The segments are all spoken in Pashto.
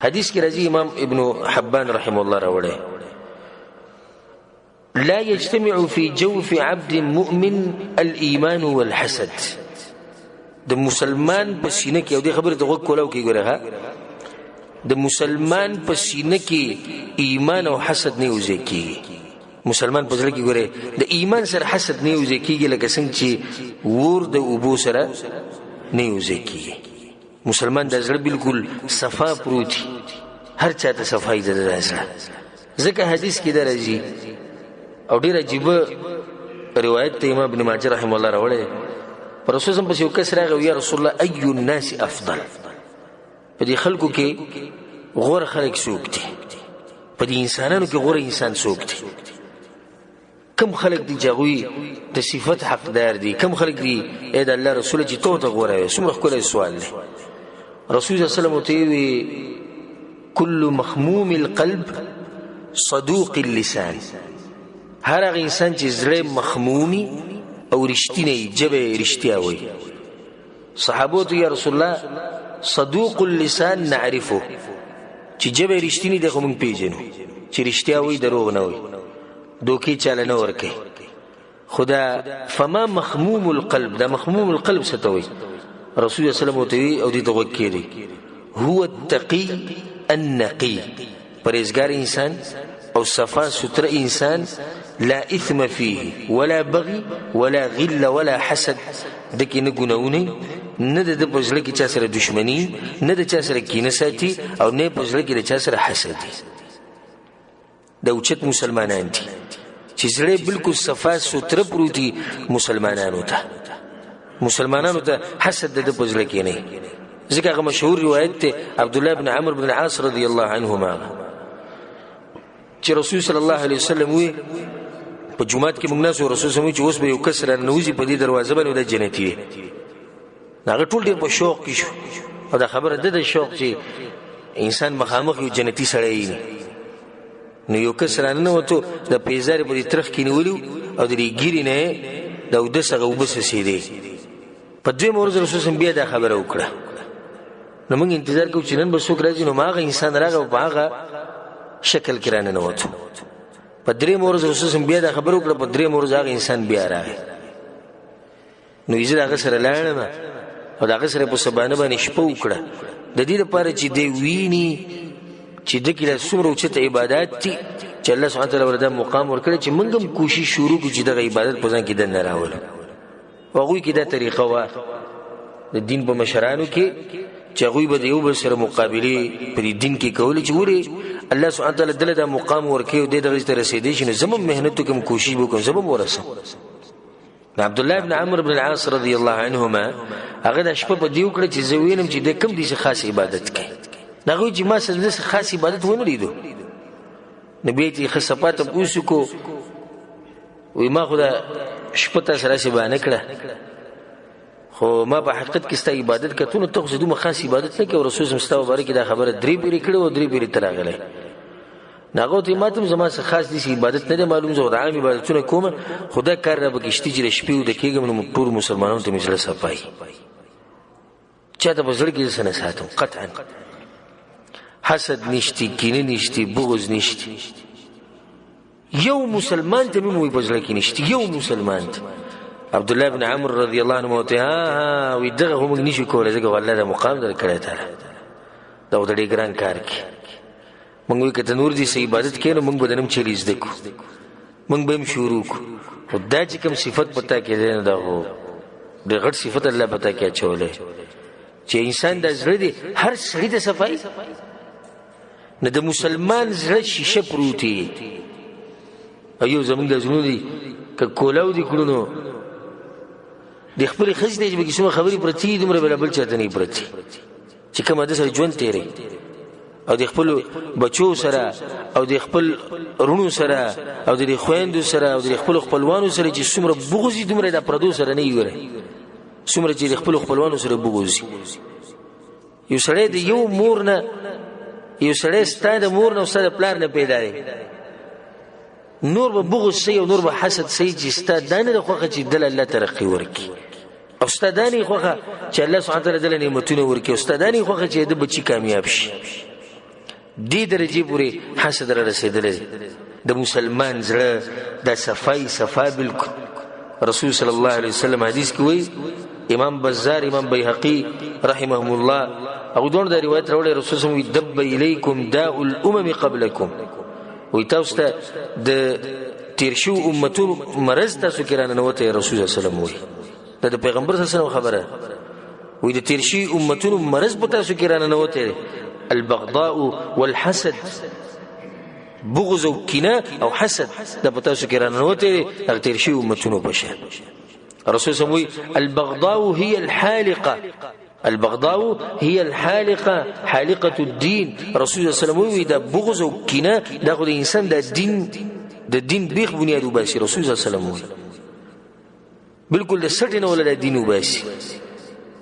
حدیث کې راځي، امام ابن حبان رحم الله راوړی، لا يجتمع في جوف عبد مؤمن الإيمان والحسد. د مسلمان په سینه کې، او دې خبرې ته غوږ کولاو کې ګوره، ها، د مسلمان په سینه کې ایمان او حسد نه یوځای کېږي. مسلمان په زړه کې ګوره د ایمان سره حسد نه یوځای کېږي، لکه څنګه چې ور د اوبو سره نه یوځای کېږي. مسلمان د زړه بالکل صفا پروت، هر چاته صفای ده د زړه. ځکه حدیث کې درځي او ډیر عجیب روایت ته امام ابن ماجه رحم الله راوړی، پر رسول سم پسې یو کس راغی، یا رسول الله ای الناس افضل، په دې خلکو کې غوره خلک څوک دي؟ په دې انسانانو کې غوره انسان څوک دی؟ کم خلک دي چې هغوی د صفت حقدار دي؟ کم خلک دي ای د الله رسول چې ته ته غوره وې؟ څومره ښکلی سوال دی. رسول صلی الله علیه وسلم ورته وی کل مخموم القلب صدوق اللسان، هر هغه انسان چې زړه مخمومي او رښتینی، ژبه رښتیا وایي. صحابو ته یا رسول الله صدوق اللسان نعرفه، چې ژبه رښتینی ده خو موږ پیژنو چې رښتیا وایي، دروغ نه وایي، دوکې چاله نه ورکوي. خدا فما مخموم القلب، دا مخموم القلب څه ته وایي؟ رسول الله صلی الله علیه وسلم ورته وی او دې ته غوږ کېږدي، هو التقي النقي، پرهېزګار انسان او صفا ستره انسان، لا اثم فيه ولا بغي ولا غل ولا حسد، د کې نه ګناهونه، نه د په زړه کې چا سره دښمني، نه د چا سره کینه ساتي، او نه په زړه کې د چا سره حسد دی. د اوچت مسلمانان دي چې زړه بالکل صفا ستره پروت دي. مسلمانانو ته حسد د په زړه کې نه. ځکه هغه مشهور روایت ته عبد الله بن عمرو بن العاص رضی الله عنهما چې رسول صلی الله علیه وسلم وی په جمعات کې موږ ناس، رسول سمو چې اوس به یو کس را نوځي په دې دروازه باندې، د جنتی دی. هغه ټول ډېر په شوق کې شو، او دا خبره د شوق چې انسان مخامخ یو جنتی سړی وي. نو یو کس را ننوتو، د پیزارې په دې ترخ کې نیولیو او د دې ګیرې نه د اودس هغه اوبه څڅېدې. په دویمه ورځ رسول سم بیا دا خبره وکړه. نو موږ انتظار کوو چې نن به څوک راځي. نو هغه انسان راغی او په هغه شکل کې را ننوتو. په درېیمه ورځ رسول سم بیا دا خبره وکړه. په درېیمه ورځ هغه انسان بیا راغی. نو زه د هغه سره لاړم او د هغه سره په سبانه باندې شپه وکړه، د دې لپاره چې دی ویني چې د کې له څومره اوچته عبادت دي چې الله سبحانه وتعالی ورته مقام ورکړي، چې موږ هم کوشش شروع کړو چې دغه عبادت په ځان کې دننه راولو. هغوی کې دا طریقه وه د دین په مشرانو کې چې هغوی به د یو بل سره مقابلې په دې دین کې کولې، چې ولې الله سبحانه وتعالی دله دا مقام ورکړي او دې دغه ته رسېدی شي، نو زه هم محنت وکړم، کوشش وکړم، زه به هم ورسم. عبد الله بن عمرو بن العاص رضی الله عنهما هغه د شپه په دی وکړه چې زه وینم چې د کم دي خاص عبادت کوي. هغه چې ما سره د خاص عبادت ونه لیدو، نو بیا چې خصفات پوسو کو وی ما خو دا شپه تاسو راسي باندې کړه، خو ما په حقیقت کې ستا عبادت کتو، نو ته خو دومره خاص عبادت نه کوې. رسول سم ستا مبارک دا خبره درې پیرې کړې او درې پیرې ته راغلی. هغه ته ماته زما څه خاص دي عبادت نه دی معلوم، زه د عام عبادتونه کوم، خو دا کار را پکې شته چې د شپې ویده کېږم نو ټول مسلمانانو ته مې زړه صفایي، چا ته په زړه کې څه نه ساتم، قطعا حسد نشتی، کینه نشتی، بغض نشتی، یو مسلمان ته مې په زړه کې نشتی، یو مسلمان ته. عبد الله بن عمرو رضی الله عنه ته ها ها وی دغه هم نشي کولای، ځکه والله دا مقام درکړی تعالی، دا د ډېر ګران کار کې. مونږ وی کته نور دي سه عبادت کینو، مونږ به نم چلی زده کو، مونږ به هم شروع کو، خو دا چې کوم صفت پتا کې دی، دا هو د غټ صفت الله پتا کې اچولې چې انسان د زړه دی هر سړي د صفای نه، د مسلمان زړه شیشه پروتي. او یو زمونږ د زړونو دي که کولاو دي کړونو د خپل خځې دی چې به څومره خبرې پرتې، دومره بل بل چاته نه پرتې چې کومه د سره ژوند تیری، او د خپل بچو سره او د خپل رونو سره او د خويندو سره او د خپل خپلوانو سره چې څومره بغض، دومره د پردو سره نه یوره څومره چې د خپل خپلوانو سره بغض. یو سړی د یو مور نه، یو سړی ستا د مور نه او ستا د پلار نه پیدا دی، نور به بغض سي او نور به حسد سي چې ستا دا نه خوښه چې دل الله ترقي ورکي، او ستا دا نه خوښه چې الله سبحانه وتعالی دل نعمتونه ورکي، او ستا دا نه خوښه چې د بچي کامیاب شي. دې درجې پورې حسد را رسېدلی دی. د مسلمان زړه د صفای صفا بالکل. رسول صلی الله علیه وسلم حدیث کې وایي، امام بزار امام بیهقي رحمهم الله هغوی دواړو دا روایت راوړی، رسول صلی الله علیه وسلم دب الیکم داء الامم قبلکم، وایي تاسو ته د تېر شوو امتونو مرض تاسو کې راننوتی. رسول صلی الله علیه وسلم وایي، دا د پیغمبر صلی الله علیه وسلم خبره، وایي د تېر شوي امتونو مرض په تاسو کې راننوتی دی، البغضاء والحسد، بغض او کینه او حسد دا په تاسو کې راننوتی دی، هغه تېر شوي امتونو په شان. رسول صلی الله علیه وسلم البغضاء هي الحالقة، البغضاء هي الحالقة، حالقة الدين. رسول صلی الله علیه وسلم وایي دا بغض او کینه دا خو د انسان د دین بیخ بنیاد وباسي. رسول صلی الله علیه وسلم وایي بالکل د سټې نه ولا د دین وباسي.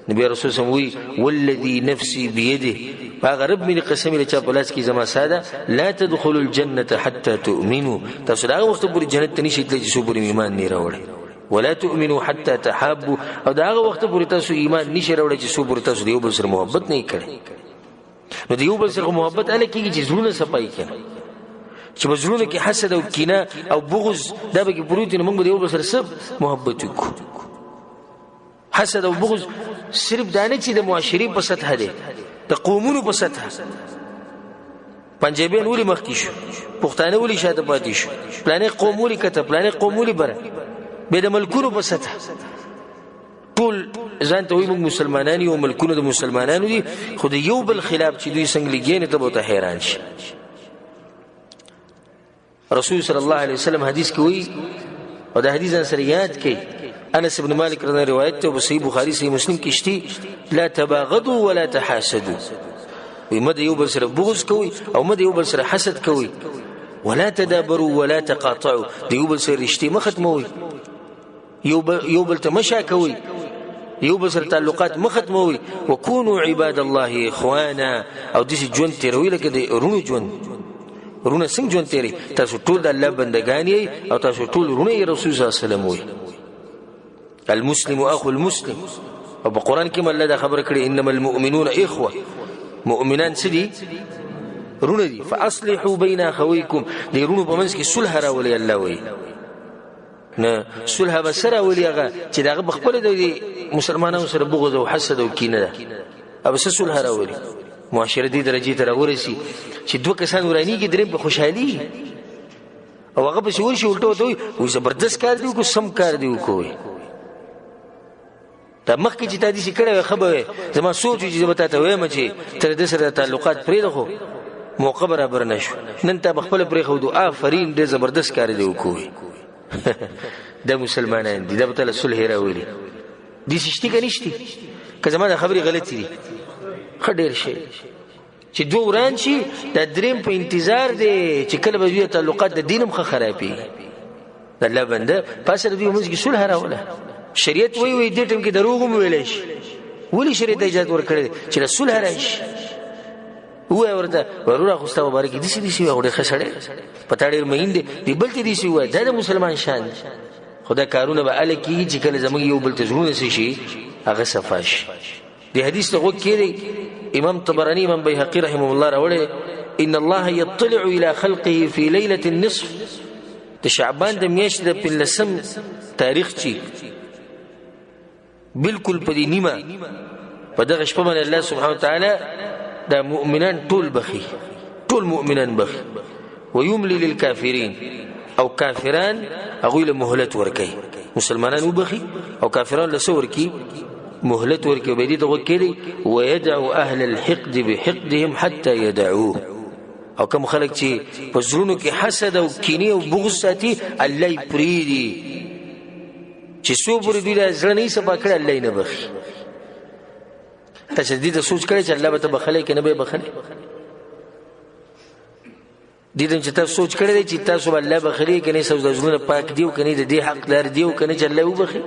نبی رسول صلی الله علیه وسلم وایي والذي نفسي بيده، هغه رب مې قسم یې چا په لاس کې زما ساده، لا تدخلوا الجنة حتى تؤمنوا، تاسو د هغه وخته پورې جنت ته نشئ تللی چې څو پورې ایمان نه راوړئ، ولا تؤمنوا حتى تحابوا، او د هغه وخته پورې تاسو ایمان نشئ راوړی چې څو پورې تاسو د یو بل سره محبت نه کړئ. نو د یو بل سره محبت هله کېږي چې زړونه صفایي کړي، چې په زړونو کې حسد او کینه او بغض دا به کې پروت وي، نو موږ به د یو بل سره څه محبت وکړو. حسد او بغض صرف دا نه چې د معاشرې په سطح دی، د قومونو په سطح. پنجابیان ولې مخکې شو، پښتانه ولې شاته پاتې شو، پلانې قوم ولې کته، پلانې قوم ولې بره، بیا د ملکونو په سطح ټول ځان ته وایي موږ مسلمانان یو، ملکونه د مسلمانانو دي، خو د یو بل خلاف چې دوی څنګه لګیا نو ته به ورته حیران شي. رسول صلی الله علیه وسلم حدیث کې وایي، او دا حدیث ځان سره یاد کړئ، انس بن مالک رضی الله روایت ته په صحیح بخاری صحیح مسلم کې شته، لا تباغضوا ولا تحاسدوا، وایي مه د یو بل سره بغض کوئ او مه د یو بل سره حسد کوئ، ولا تدابروا ولا تقاطعوا، د یو بل سره رشتې مه ختموئ، یو بل ته مه شا کوئ، یو بل سره تعلقات مه ختموئ، وکونوا عباد الله اخوانا، او داسې ژوند تېروئ لکه د وروڼو ژوند. وروڼه څنګه ژوند تېروي؟ تاسو ټول د الله بندګان یئ او تاسو ټول وروڼه یئ. رسول صلی الله علیه وسلم وایي المسلم اخو المسلم، او په قرآن کې هم الله دا خبره کړې انما المؤمنون اخوه، مؤمنان څه دي؟ وروڼه دي. فاصلحوا بین اخویکم، د وروڼو په منځ کې صلح راولئ. الله وایي نه صلح به څه راولي؟ هغه چې د هغه په خپله د مسلمانانو سره بغض او حسد او کینه ده، او څه صلح راولي؟ معاشره دې درجې ته راورسي چې دوه کسان ورانېږي، درېیم په خوشحالي، او هغه پسې ورشي الټه ورته وایي وایي زبردست کار دې وکړو، سم کار دې وکړو. دا مخکې چې تا داسې کړی وای ښه به وای، زما سوچ و چې زه به تا ته وایم چې ته د ده سره تعلقات پرېږده، خو موقع برابر نه شو، نن تا به خپله پرېښودو، آفرین ډېر زبردست کار دې وکړو. دا مسلمانان دي، دا به تا له صلحې راولي. داسې شتي که نشتي؟ که زما دا خبرې غلطې دي؟ ښه ډېر شی چې دوه وران شي، دا دریم په انتظار دی چې کله به دوی تعلقات د دین هم ښه خرابېږي. د الله بنده پاسه د دوی منځ کې صلح راوله. شریعت وایي وایي دې ټیم کې دروغ هم ویلی شي، ولې شریعت اجازه ورکړې دی چې د صلح راشي؟ ووایه ورته وروره خو ستا مبارک داسې داسې وایي، خو ډېر ښه سړی په تا ډېر مین دی، دې بل ته داسې ووایه. دا د مسلمان شان دی. خو دا کارونه به هله کېږي چې کله زموږ یو بل ته زړونه څه شي، هغه صفا شي. دې حدیث ته غوږ کښېږدئ، امام طبراني امام بیهقي رحمه الله راوړی، ان الله یطلع الی خلقه فی لیلة النصف، د شعبان د میاشتې د پنځلسم تاریخ چې بالکل په دې نیمه په دغه شپه باندې الله سبحانه وتعالی دا مؤمنان ټول بخي، ټول مؤمنان بخي، ويملي للكافرين، او کافران هغوی له مهلت ورکوي، مسلمانان وبخي او کافران له څه ورکوي؟ مهلت ورکوي. به دې ته غوږ کښېږدئ، ويدع اهل الحقد بحقدهم حتى يدعوه، او کوم خلک چې په زړونو کې حسد او کینې او بغض ساتي، الله یې پرېږدي چې څو پورې دوی دا زړه نه وي صفا کړی، الله یې نه بخښي. تاسو دې ته سوچ کړی چې الله به ته بخښلی که نه به یې بخښلی؟ دې ته چې تاسو سوچ کړی دی چې تاسو به الله بخښلی که نه، ستاسو د زړونه پاک دي او که نه، د دې حقدار دي او که نه چې الله یې وبخښي؟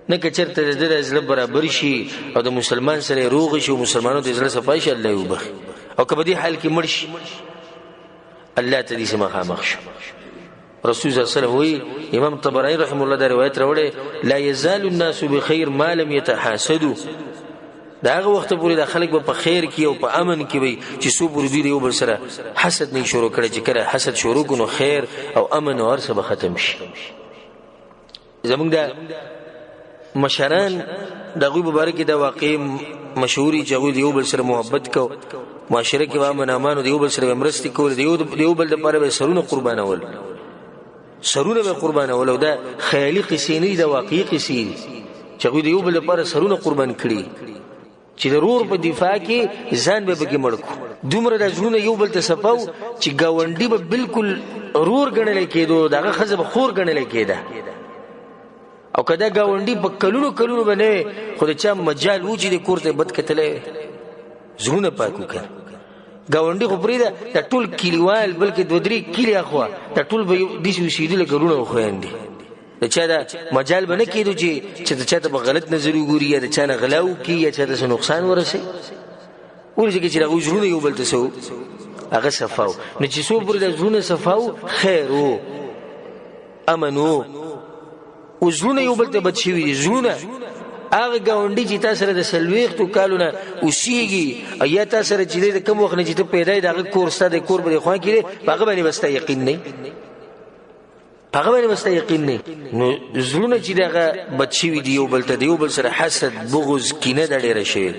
نه، که چېرته د ده د زړه برابر شي او د مسلمان سره یې روغ شي او مسلمانانو ته یې زړه صفا شي، الله یې وبخښي. او که په دې حال کې مړ شي، الله ته دې مخامخ شو. رسول صلی الله علیه وسلم وایي، امام طبراني رحمه الله دا روایت راوړی، لا یزال الناس بخیر ما لم یتحاسدوا، د هغه وخت پورې د خلک به په خیر کې او په امن کې وي چې څو پورې دوی د یو بل سره حسد نه شروع کړي. چې کله حسد شروع کړو نو خیر او امن او هر څه به ختم شي. زمونږ د مشران د هغوی په باره کې دا واقع مشهوري چې هغوی د یو بل سره محبت کو، معاشره کې به امن امان، د یو بل سره به مرستې کولې، د یو بل دپاره به یې سرونه قربانول، سرونه به قربانول. او دا خیالي قصې نه دي، دا واقعي قصې دي چې هغوی د یو بل دپاره سرونه قربان کړي، چې د رور په دفاع کې ځان به پکې مړ کړو. دومره دا زړونه یو بل ته صفا وو چې ګاونډي به بالکل رور ګڼلی کېدو، د هغه ښځه به خور ګڼلی کېده. او که دا ګاونډي په کلونو کلونو به نه وي، خو د چا مجال و چې د کور ته یې بد کتلی وي. زړونه پاک وکړه. ګاونډي خو پرېږده، دا ټول کلیوال، بلکې دوه درې کلي اخوا، دا ټول به یو داسې اوسېدو لکه وروڼه او خویندې. د چا دا مجال به نه کېدو چې د چا ته په غلط نظر وګوري، یا د چا نه غلا وکړي، یا چا ته څه نقصان ورسوي. ولې ځکه چې د هغوی زړونه یو بل ته څه وو، هغه صفا وو. نو چې څو پورې دا زړونه صفا وو، خیر وو، امن وو. اوس زړونه یو بل ته بد شوي دي. زړونه هغه ګاونډي چې تا سره د 40 کالو نه اوسېږي، او یا تا سره چې دی د کوم وخت نه چې ته پیدا یې، د هغه کور ستا د کور په دې خوا کې دی، په هغه باندې به ستا یقین نه وي، په هغه باندې به ستا یقین نه وي. نو زړونه چې دغه بد شوي دي یو بل ته، د یو بل سره حسد، بغض، کینه دا ډېره شوې.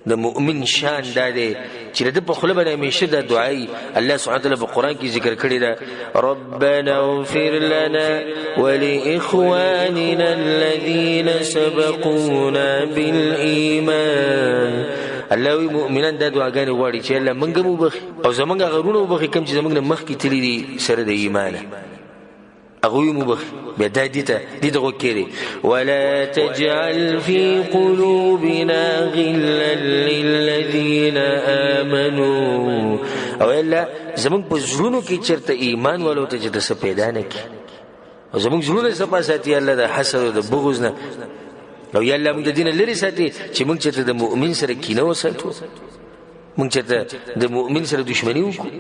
د مؤمن شان دا دی چې د ده په خوله باندې همیشه دا دعا وي. الله سبحانه وتعالی په قرآن کې ذکر کړې ده، ربنا اغفر لنا ولإخواننا الذين سبقونا بالإيمان. الله وی مؤمنان دا دعاګانې غواړي چې الله موږ هم وبخښي او زموږ هغه وروڼه وبخښي کوم چې زموږ نه مخکې تللي دي سره د ایمانه، هغوی هم وبخښي. بیا دا دې ته غوږ کښېږدئ، ولا تجعل في قلوبنا غلا للذین آمنوا. او الله زموږ په زړونو کې چېرته ایمان والو ته چې څه پیدا نه کړي، او زموږ زړونه صفا ساتي الله د حسد او د بغض نه، او یا الله موږ د دې نه لرې ساتي چې موږ چېرته د مؤمن سره کینه وساتو، موږ چېرته د مؤمن سره دښمني وکړو.